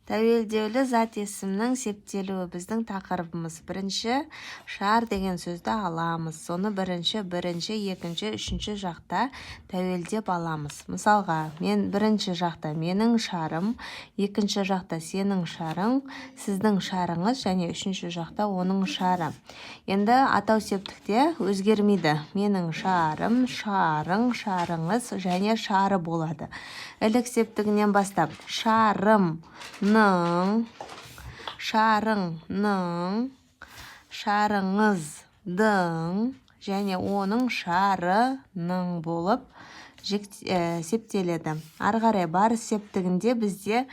Тәуелдеулі зат есімнің септелуі — біздің тақырыбымыз. Бірінші «шар» деген сөзді аламыз. Соны бірінші, екінші, үшінші жақта тәуелдеп аламыз. Мысалға, мен бірінші жақта менің шарым, екінші жақта сенің шарың, сіздің шарыңыз және үшінші жақта оның шары. Енді атау септікте өзгермейді: менің шарым, шарың, шарыңыз және шары болады. Ілік септігінен бастап: шарымның, шарыңның, шарыңыздың және оның шарының болып септеледі. Ары қарай барыс септігінде бізде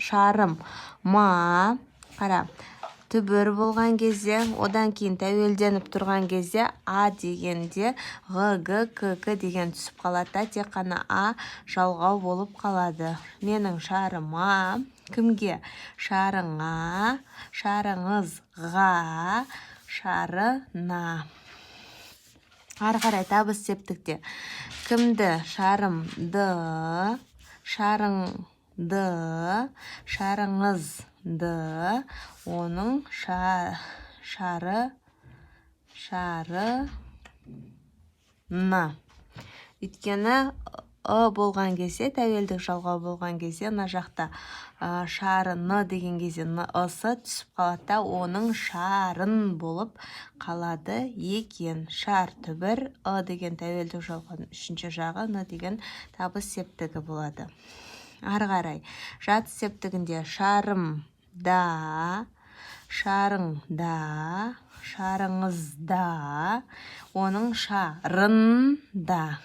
шарым ма, қара, түбір болған кезде, одан кейін тәуелденіп тұрған кезде «а» дегенде «ғ», «г», «к», «к» деген түсіп қалады да, тек қана «а» жалғау болып қалады. Менің шарыма — кімге? Шарыңа, шарыңызға, шарына. Ары қарай табыс септікте кімді? Шарымды, шарыңды, шарыңызды, оның шары, шарына. Өйткені «ы» болған кезде, тәуелдік жалғау болған кезде, мына жақта «шарыны» деген кезде «н», «ы»-сы түсіп қалады да, оның «шарын» болып қалады екен. Шар түбір, «ы» деген тәуелдік жалғаудың үшінші жағы, «н» деген табыс септігі болады. Ары қарай жатыс септігінде шарымда, шарыңда, шарыңызда, оның шарында.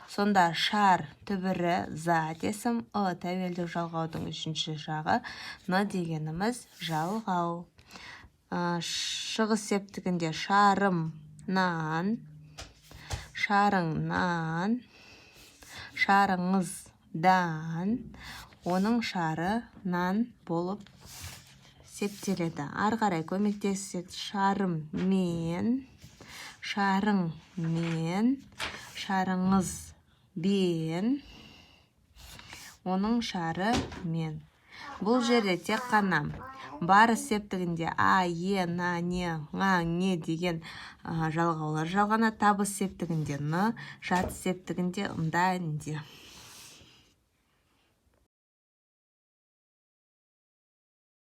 Сонда шар түбірі зат есім, «ы» тәуелдік жалғаудың үшінші жағы, «н» дегеніміз жалғау. Шығыс септігінде шарымнан, шарыңнан, шарыңыздан, оның шарынан болып септеледі. Ары қарай көмектессек: шарыммен, шарыңмен, шарыңызбен, оның шарымен. Бұл жерде тек қана барыс септігінде «а», «е», «на», «не», «ңа», «ңе» деген жалғаулар жалғанады, табыс септігінде «н», жатыс септігінде «нда», «нде».